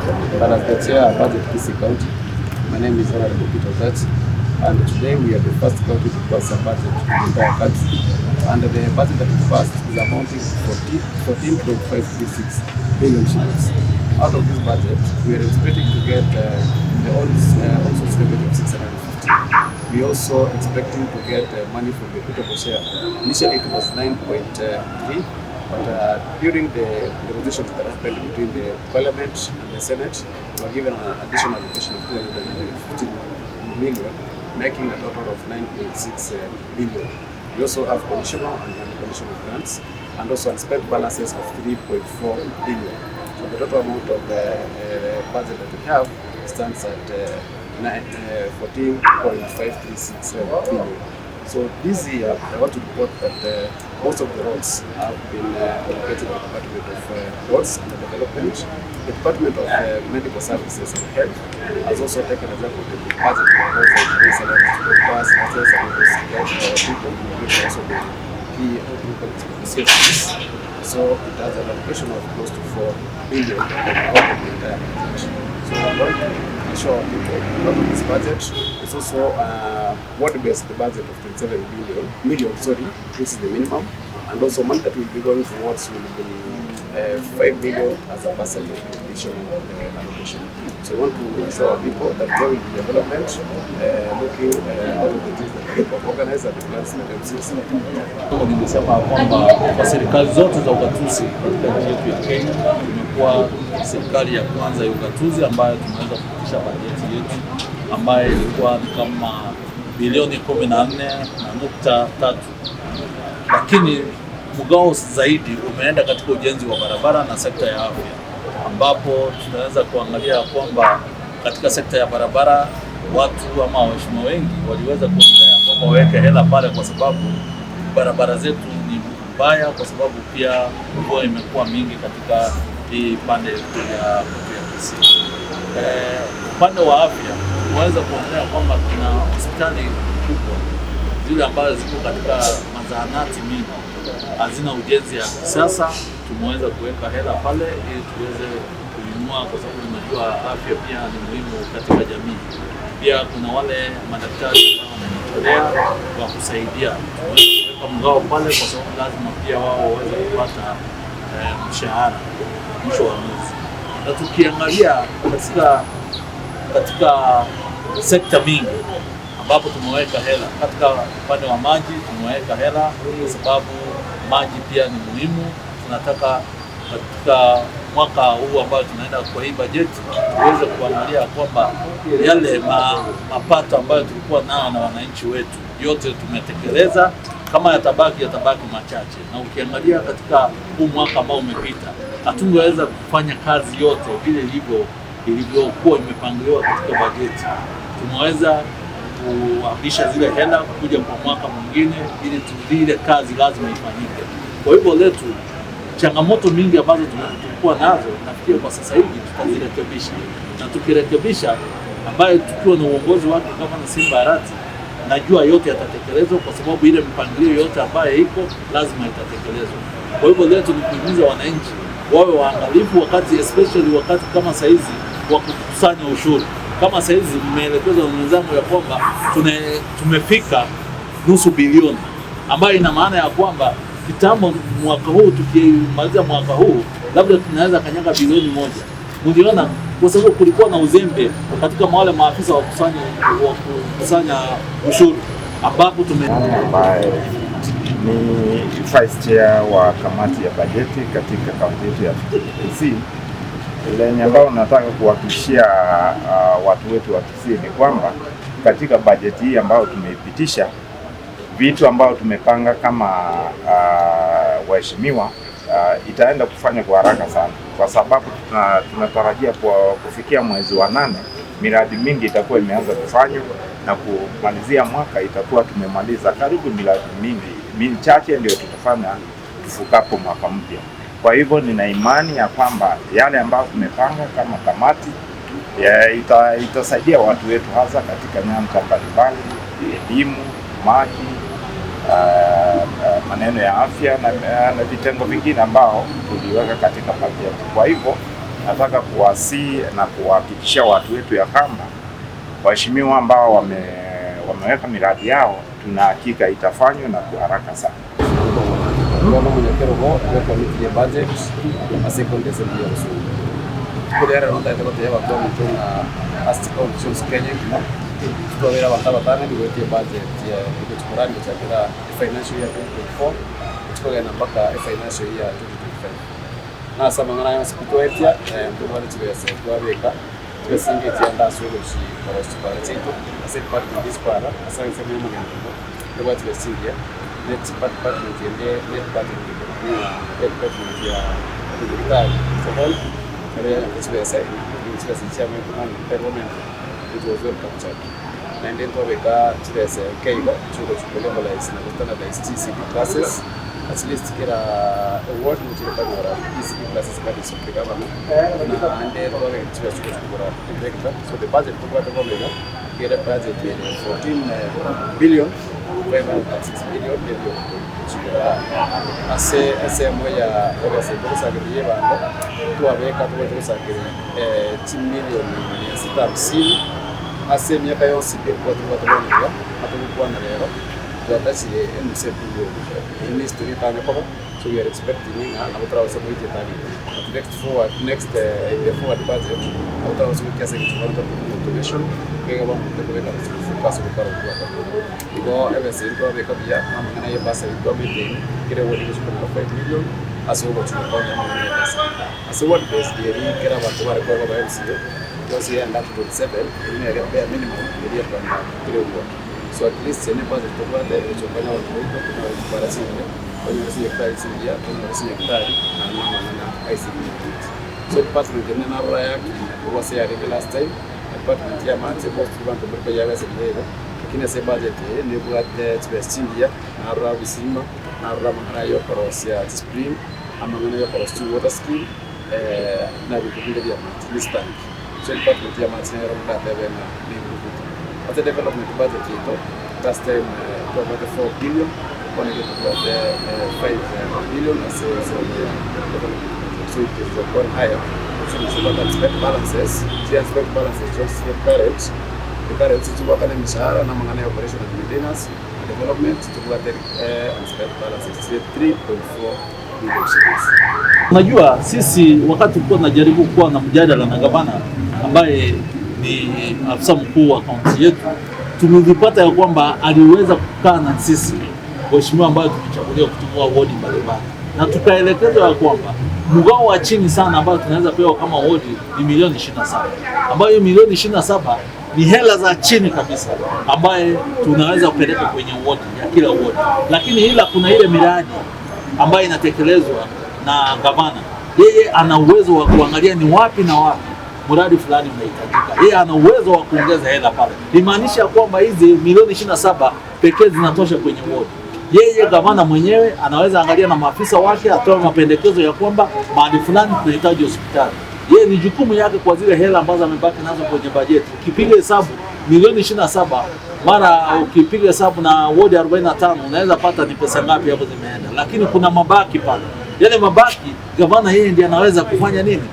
But as the chair of Budget Kisii County, my name is Honorable Peter Otachi, and today we are the first county to pass a budget in the entire country. And the budget that we passed is amounting to 14.536 billion shillings. Out of this budget, we are expecting to get the own source revenue of 650. We also expecting to get money from the equitable share. Initially it was 9.3, but during the negotiations that happened between the Parliament and the Senate, we were given an additional allocation of 215 million, making a total of 9.6 billion. We also have conditional and unconditional grants, and also unspent balances of 3.4 billion. So the total amount of the budget that we have stands at 14.536 billion. So this year, I want to report that most of the roads have been allocated to the Department of Roads and Development. The Department of Medical Services and Health has also taken example of the budget proposal to pay salaries to doctors, nurses, and those people who also the PCFs. So it has an allocation of close to 4 billion out of the entire budget. So we want to assure people out of this budget is also ward-based budget of 27 billion, million, sorry, which is the minimum, and also money that will be going towards will be 5 billion as a bursary additional allocation. So we want to assure our people that there will be development, looking out of the things that people have organized and the plans that MCs. Ningesema kwamba kwa serikali zote za ugatuzi katika nchi yetu ya Kenya, tumekuwa serikali ya kwanza ya ugatuzi ambayo tumeweza kupitisha bajeti yetu ambayo ilikuwa ni kama bilioni 14.3, lakini mgao zaidi umeenda katika ujenzi wa barabara na sekta ya afya, ambapo tunaweza kuangalia kwamba katika sekta ya barabara watu ama waheshimiwa wengi waliweza kuonelea kwamba waweke hela pale, kwa sababu barabara zetu ni mbaya, kwa sababu pia mvua imekuwa mingi katika hii pande ya kwetu ya Kisii. Upande wa afya tunaweza kuonelea kwamba kuna hospitali kubwa zile ambazo ziko katika mazahanati mingi hazina ujenzi ya kisasa. Tumeweza kuweka hela pale ili tuweze kuinua, kwa sababu tunajua afya pia ni muhimu katika jamii. Pia kuna wale madaktari ambao wanajitolea wa kusaidia, tumeweza kuweka mgao pale, kwa sababu lazima pia wao waweze kupata mshahara mwisho wa mwezi. Na tukiangalia katika sekta mingi ambapo tumeweka hela katika upande wa maji, tumeweka hela kwa sababu maji pia ni muhimu. Tunataka katika mwaka huu ambao tunaenda kwa hii bajeti tuweze kuangalia kwamba yale mapato ambayo tulikuwa nao na wananchi wetu yote tumetekeleza. Kama yatabaki, yatabaki machache, na ukiangalia katika huu mwaka ambao umepita, hatungeweza kufanya kazi yote vile ilivyokuwa imepangiliwa katika bajeti. Tumeweza kuhamisha zile hela kuja kwa mwaka mwingine, ili ile kazi lazima ifanyike. Kwa hivyo letu changamoto mingi ambazo tulikuwa nazo, nafikiri kwa sasa hivi tutazirekebisha, na tukirekebisha, ambayo tukiwa na uongozi wake kama na Simba Arati, najua yote yatatekelezwa, kwa sababu ile mpangilio yote ambayo iko lazima itatekelezwa. Kwa hivyo letu ni kuhimiza wananchi wawe waangalifu wakati, especially wakati kama saizi wa kukusanya ushuru. Kama saizi mmeelekezwa na mwenzangu ya kwamba tumefika nusu bilioni, ambayo ina maana ya kwamba kitambo mwaka huu tukimaliza mwaka huu labda tunaweza kanyaga bilioni 1. Mliona, kwa sababu kulikuwa na uzembe katika wale maafisa wa kukusanya ushuru ambapo tume ambaye ni vice chair wa kamati ya bajeti katika kaunti yetu ya Kisii. Lenye ambao nataka kuhakikishia watu wetu wa Kisii ni kwamba katika bajeti hii ambayo tumeipitisha, vitu ambayo tumepanga kama waheshimiwa itaenda kufanya kwa haraka sana, kwa sababu tunatarajia kwa kufikia mwezi wa 8 miradi mingi itakuwa imeanza kufanywa na kumalizia mwaka itakuwa tumemaliza karibu miradi mingi michache ndio tutafanya tufukapo mwaka mpya. Kwa hivyo nina imani ya kwamba yale ambayo tumepanga kama kamati itasaidia watu wetu hasa katika nyanja mbalimbali, elimu, maji, maneno ya afya na vitengo vingine ambao tuliweka katika bajeti. Kwa hivyo Nataka kuwasihi na kuwahakikishia watu wetu ya kwamba waheshimiwa ambao wameweka miradi yao, tuna hakika itafanywa na kwa haraka sana. Bono munyakerogo gwe ya budget ase county assembly ya Rusumo kuriara nontaete gotebia abanto omonto ng'a ase county cionsi Kenya engima twabere abanto abatang'ani goetia budget ya egochikorani gochakera financial year 2024 gochikogenda mpaka financial year 2025. Na ase amang'ana aya ase twaetia, ntobwate chibesa twabeka chibesinga echienda ase ogochikorosia chipara chiaito ase department ya chipara ase ensemo ya omogenderero. Tobwate chibesingia ne department ende ne department ya department ya udaktari for health ere chibesa chibesa chiamwe enrollment. It was well captured. Naende twabeka chibesa keigo chigochi na standardize ECD classes, at least kira ward muchire kanyora ECD classes kadi sokeka bana. Naende twabeka chibesa chigochikora director. So the budget tobwate bono kera budget ya 14 billion 506 billion ebyo chigora ase ensemo ya obese togosageria ebando twabeka tobwate gosageria chimilioni 650 ase emiaka yonsi tobwate bonega atogokwana rero twatachire enusu ebilioni in history tanya koba. So we are expecting ng'a nabo turabasa goitia target, but next forward next in the forward budget nabo turabasa goikia ase ekibanto automation kega bono tekobeka focus gokora gwaka igo ebese twabeka buya amang'ana ya bursary twa maintain kere ward gochikonyora 5 million ase ogochikonya amang'ana ya bursary ase ward based eri kera abanto bare koba ba MCA because yenda up to 27 eri ere bare minimum eri kwenda kere ward. So at least ene budget tobwate echokonya abantu baito tunyora chipara chingiya, tonyora chinyagitari chingiya, tonyora chinyagitari na namang'ana ICD. So department ene narora yakina korwa ase yarenge last time. Department ya amache most bantu bariko yabesa igo, lakini ase budget eye nebwate chibesa chingiya. Narora busima, narora amang'ana yokorosia spring, amang'ana yokorosia water scheme na bintu binde bya amache ni tank. So department ya amache nero ndatebe ng'a ni improve. Ate development budget yetu last time twabwate 4 billion, bono tubwate 5 billion ase development budget. So it is gone higher. So it's unspent balances, the unspent balances just the current tubwaka nemishahara n'amang'ana ya operation and maintenance and development. Tubwate unspent balances 3.4 billion shillings. Unajua, sisi wakati tulikuwa tunajaribu kuwa na mjadala na gavana ambaye ni afisa mkuu wa kaunti yetu, tumejipata ya kwamba aliweza kukaa na sisi waheshimiwa ambayo tumechaguliwa kutoka wodi mbalimbali, na tukaelekezwa ya kwamba mgao wa chini sana ambayo tunaweza pewa kama wodi ni milioni 27, ambayo hiyo milioni 27 ni hela za chini kabisa ambaye tunaweza kupeleka kwenye wodi ya kila wodi, lakini ila kuna ile miradi ambayo inatekelezwa na gavana, yeye ana uwezo wa kuangalia ni wapi na wapi mradi fulani unahitajika. Yeye ana uwezo wa kuongeza hela pale. Imaanisha kwamba hizi milioni 27 pekee zinatosha kwenye wodi. Yeye gavana mwenyewe anaweza angalia na maafisa wake, atoe mapendekezo ya kwamba mahali fulani tunahitaji hospitali. Yeye ni jukumu yake kwa zile hela ambazo amebaki nazo kwenye bajeti. Ukipiga hesabu milioni 27 mara ukipiga hesabu na wodi 45 unaweza pata ni pesa ngapi hapo zimeenda, lakini kuna mabaki pale. Yale mabaki gavana yeye ndiye anaweza kufanya nini?